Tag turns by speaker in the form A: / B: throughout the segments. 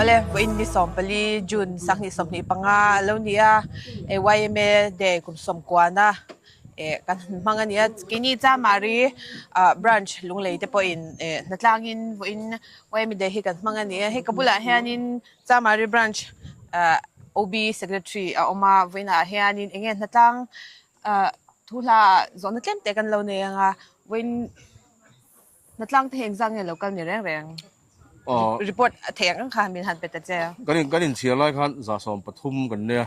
A: Awle, vawiin ni 14 June 2025 a lo ni a, YMA Day kum sawmkuana eh kan han hmang a nia. Keini Chamari ah branch Lunglei te pawhin eh hnatlangin vawiin YMA Day hi kan hmang a ni a. Hei ka bulah hianin Chamari branch ah OB Secretary a awm a, vawiinah hianin eng nge hnatlang ah thu hla ah zawhna tlem te kan lo nei ang a, vawiin hnatlang te hi engzah nge lo kal ni reng reng? Report a theih ang ang kha min han pe ta che.
B: Kan in kan inchhiar lai khan 130 kan nei a,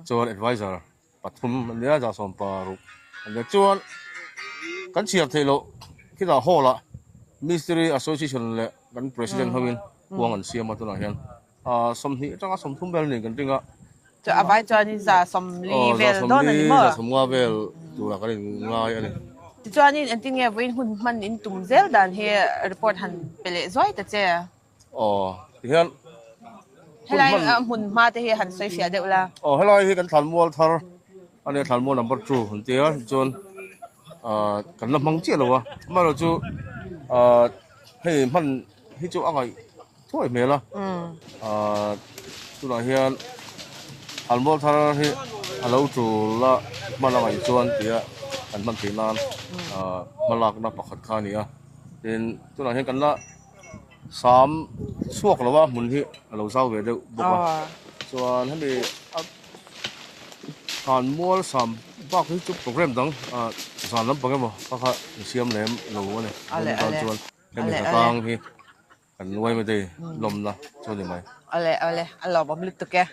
B: chuan advisor pathum an nia 16 an nia chuan kan chhiar theih loh khitah hall ah Mistiri Association leh kan President hovin kuang an siam a tunah hian ah 20 atanga 30 vel niin kan ring a.
A: Chu a vai chuanin 140 vel dawn a ni maw?
B: Aw 150 vel turah kan inngai a ni.
A: Tichuanin engtin nge vawiin hun hman in tum zel dan hi report han pe leh zuai ta che?
B: Aw tihian
A: Helai hmun hma te hi han sawi fiah deuh la.
B: Aw helai hi kan thlanmual thar a nia thlanmual number 2 an tia chuan ah kan la hmang chiah lo a amaherawhchu ah hei hman hi chu a ngaih thuai hmel a ah tunah hian thlanmual thar hi a lo tul a hman a ngaih chuan tia kan hman theih nan ah hmalakna pakhat kha a ni a tin tunah hian kan la Sam chhuak lo a hmun hi a lo zau ve deuh bawk a chuan hemi a han mual sam bak hi chu program dang ah zan lampang emaw kha kha insiam lem lo a ni tan chuan hemi hna tang hi kan nuai mai thei lawmna chu a ni mai.
A: Awle awle a lawmawm lutuk e.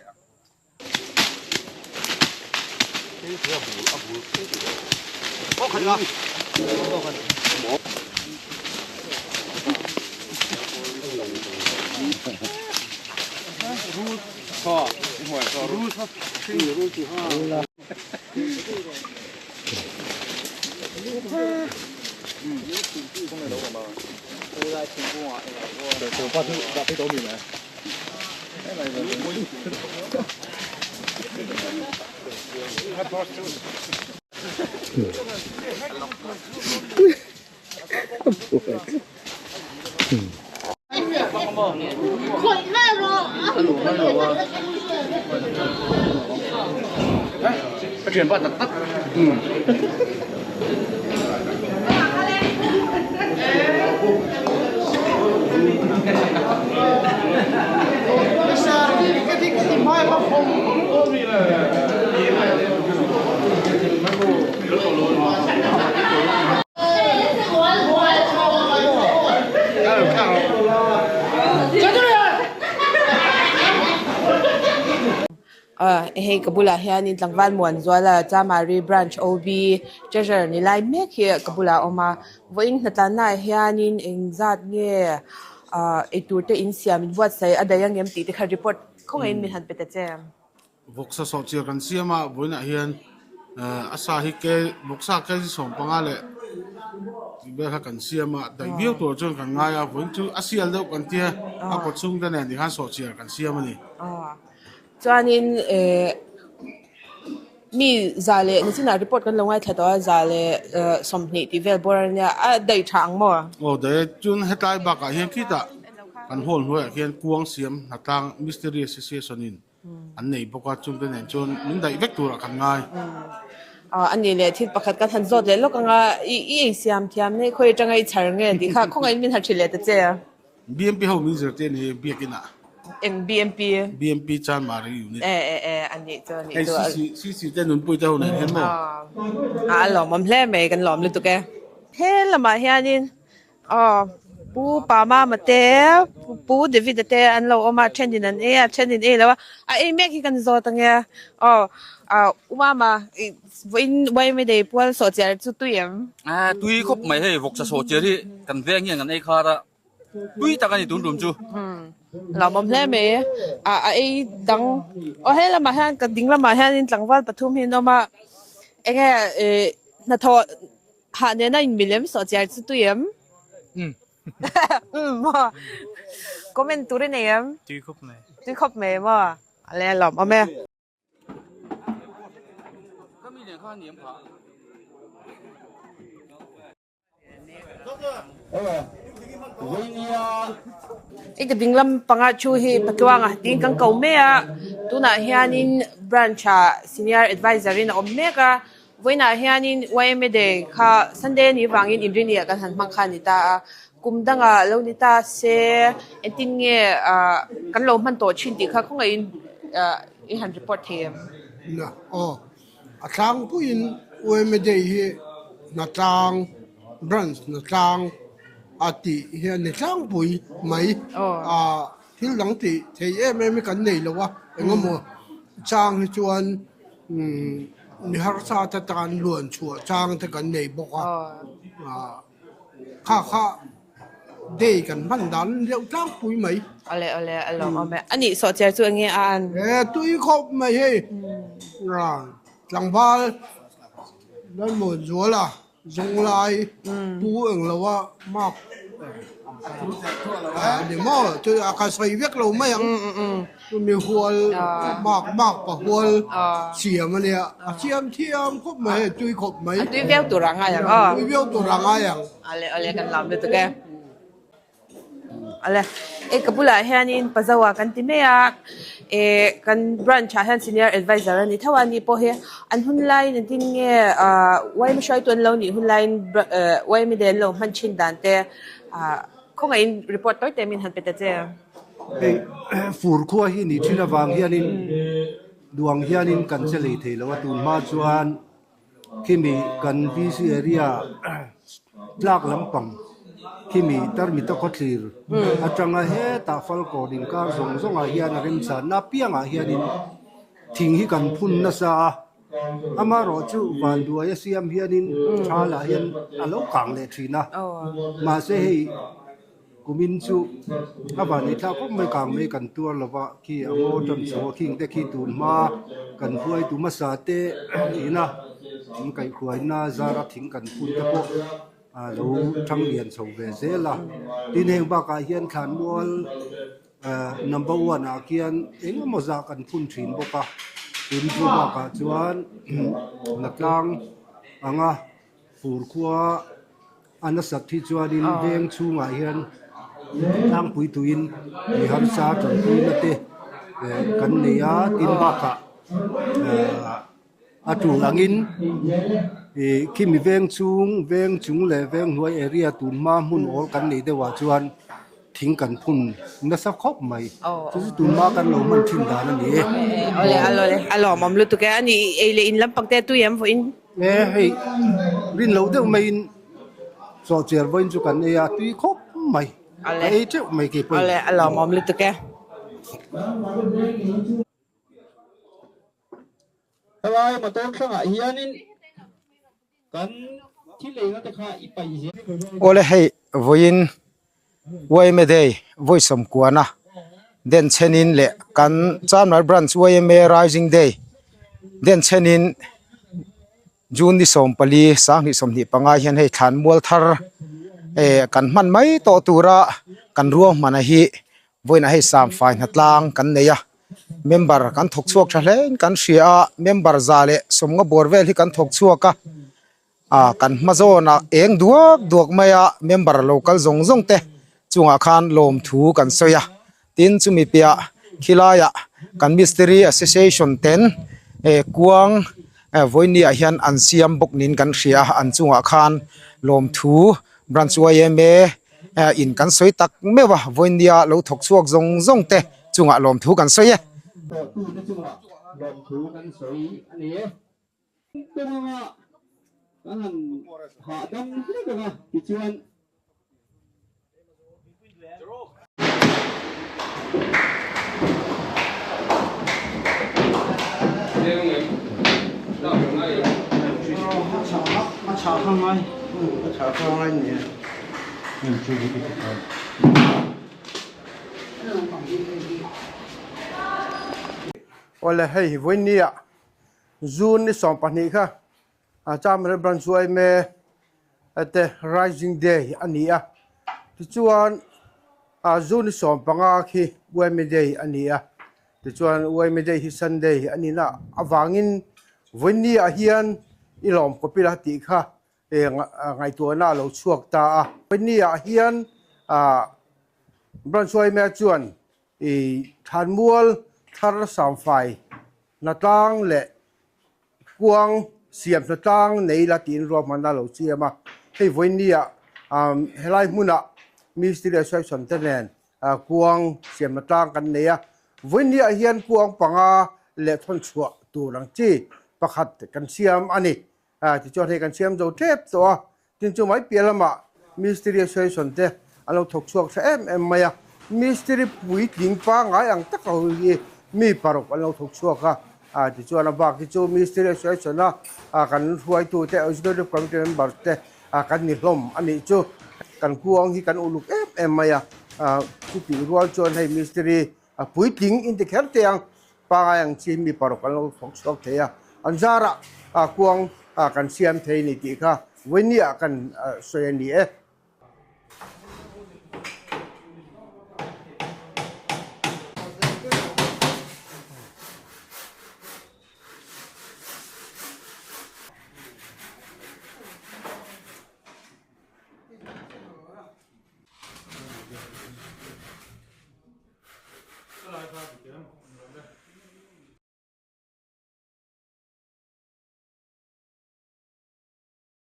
A: Hei ka bulah hianin tlangval Muanzuala Chamari Branch OB Treasurer ni lai mek hi ka bulah a awm a. Vawiin hnatlannaah hianin engzat nge eitur te insiam inbuatsaih a daih ang em tih te kha report khawngaihin min han pe ta che.
C: Vawksa sawhchiar kan siam a, vawiinah hian a sa hi ke vawksa kg 15 leh tih vel kha kan siam a, daih viau tur chuan kan ngai a, vawiin chu a sial deuh kan tia a kawt chhung te nen tikhan sawhchiar kan siam a ni.
A: Chuanin eh mi za leh nichinah report kan lo ngaithla tawh a, za leh 20 tih vel bawr a nia, a daih tha ang maw?
C: Aw daih e, chuan hetlai bakah hian khitah kan hall hnuaiah khian kuang siam hnatlang Mystery Association in an nei bawk a, chungte nen chuan min daih vek turah kan ngai.
A: A nih leh thil pakhat kan han zawt leh lawk ang a, i ei siam thiam nei khawi atanga i chhar nge tih kha khawngaihin min han hrilh leh ta che.
C: BMP ho min zir te a ni biakin ah.
A: Eng BMP?
C: BMP Chanmari unit.
A: E e e a nih chu a nih chu.
C: Hei CC te nunpui te ho nen hian maw?
A: A lawmawm hle mai kan lawm lutuk e. He lamah hianin Aw, Pu Pamama te, Pu David-a te an lo awm a, a thenin an ei a, a thenin ei lo a, a ei mek hi kan zawt ang e. Aw, Umama vawiin YMA Day pual sawhchiar chu tui em?
D: Tui khawp mai hei vawksa sawhchiar hi kan veng hian kan ei khar a, tui tak a ni tun tum chu.
A: Lawmawm hle mai a ei dang aw he lamah hian ka ding lamah hianin tlangval pathum hi an awm a, enge hnathawh hah nena inmilem sawhchiar chu tui em? Umm maw comment tur i nei em?
E: Tui khawp mai.
A: Tui khawp mai maw? A le lawm awm e. I ka ding lam panga thu hi Patluanga tiin kan ko mek a, tunah hianin branch ah senior adviser in a awm mek a. Vawiinah hianin YMA Day kha Sunday a nih vangin Inrini ah kan han hmang kha a ni ta a, kum dangah lo ni ta se engtin nge kan lo hman tawh thin tih kha khawngaihin i han report thei em?
F: Na, aw. A tlangpuiin YMA Day hi hnatlang, branch hnatlang a tih hi a ni tlangpui mai. Thil dang tih thei em em hi kan nei lo a, engemaw chang hi chuan mi harsa te tan luan chhuah chang te kan nei bawk a, kha kha day kan hman dan deuh tlangpui mai.
A: Awle awle a lawm awm e. A nih sawhchiar chu enge a an?
F: E tui khawp mai hei, tlangval Lalmuanzuala. Zawnglai pu eng lo a mark a ni maw chu a ka sawi vek lo mai ang chumi hual mark mark pa hual siam a nia a siam thiam khawp mai hei tui khawp mai
A: a tui viau tur a ngai ang aw
F: tui viau tur a ngai ang
A: ale ale kan lam lutuk e. Awle, e ka bulah hianin Pazawa kan ti mai a, e kan branch ah hian senior advisor a ni tho a, ani pawh hi an hun laiin engtin nge ah yma hruaitu an lo nih hun laiin yma day an lo hman thin dan te ah khawngaihin report tawi te min han pe ta che.
G: Hei fur khua hi nih thin avang hianin duang hianin kan che lei thei lo a, tun hma chuan Khimi kan VC area tlak lampang khimi tarmita khawthlir atanga hetah Falkawn inkar zawng zawngah hian a remchanna apiangah hianin thing hi kan phun nasa a, amaherawh chu vanduai a siam hianin thalah hian a lo kang leh thin a, mahse hei. Kumin chu a vanei thlak khawp mai kang mai kan tuar lo va, khi a ngaw tan chho a khing te khi tun hma kan hruai tu hmasa te ina thing kaihhruaina zara thing kan phun te pawh a lo thang lian chho ve zel a. Tin heng bakah hian thlanmual ah number one ah khian eng emaw zah kan phun thin bawk a, tin chu bakah chuan hnatlang anga fur khua. A nasat hi chuanin veng chhungah hian tlangpui tuiin mi harsa tanpuina te kan nei a, tin bakah a tul angin ih khimi veng chhung veng chung leh veng hnuai area tun hma hmun awl kan neih deuhah chuan thing kan phun nasa khawp mai chu chu tun hma kan lo hman thin dan a ni e.
A: Awle awle a lawmawm lutuk e, ani ei leh in lampang te tui em vawiin.
G: E hei rin loh deuh maiin chawhchiar vawiin chu kan ei a tui khawp mai ka ei teuh mai kei pawhin.
A: Awle a lawmawm lutuk e.
H: Helai motor thlangah hianin kan thil eina te kha i paih zel.
I: Awle hei vawiin yma day vawi sawmkuana den chenin leh kan Chanmar branch yma rising day den chenin June ni 14 2025 hian hei thlanmual thar eh kan hman mai tawh tura kan ruahman a hi vawiinah hei samfai hnatlang kan nei a member kan thawk chhuak tha hle in kan hria a member za leh sawmnga bawr vel hi kan thawk chhuak a. Ah kan hma zawnah eng duak duak mai a member lo kal zawng zawng te chungah khan lawmthu kan sawi a tin chumi piah khilaiah kan mistiri association ten eh kuang eh vawinia ah hian an siam bawk niin kan hria a an chungah khan lawmthu branch yma eh in kan sawi tak meuh a vawinia lo thawk chhuak zawng zawng te chungah lawmthu kan sawi e.
H: Lawmthu kan sawi a ni e. Kawng anga kan han hahdam hlek ang a tichuan. chah kha ngai.
F: A chah kha ngai ni e. Awle hei vawinia June ni 12 kha Chamra Branch yma te Rising Day a ni a, tichuan June ni 15 khi yma Day a ni a, tichuan yma Day hi Sunday a nihna avangin vawinia hian i lawm kawp ila tih kha ngaihtuahna a lo chhuak ta a. Vawinia hian Branch yma chuan i thlanmual thar samfai hnatlang leh Kuang siam hnatlang nei la tiin ruahmanna a lo siam a, hei vawinia helai hmunah Ministry Association te nen kuang siam hnatlang kan nei a, vawinia hian kuang panga leh thawn chhuah tur ang chi pakhat kan siam a ni. Tichuan hei kan siam zo tep tawh a, Tin chu mai piah lamah Mistiri Association te an lo thawk chhuak tha em em mai a, Mistiri puitling pangngai ang taka ho hi mi paruk an lo thawk chhuak a, tichuan a bak hi chu Mistiri Association a kan hruaitute Executive Committee members te kan ni hlawm a nih chu. Kan kuang hi kan uluk em em mai a, chutih rual chuan hei Mistiri puitling in ti kher teh ang. Pangai ang chi mi paruk an lo thawk chhuak thei a, an zarah kuang kan siam thei ni tih kha vawinia kan sawi a ni e.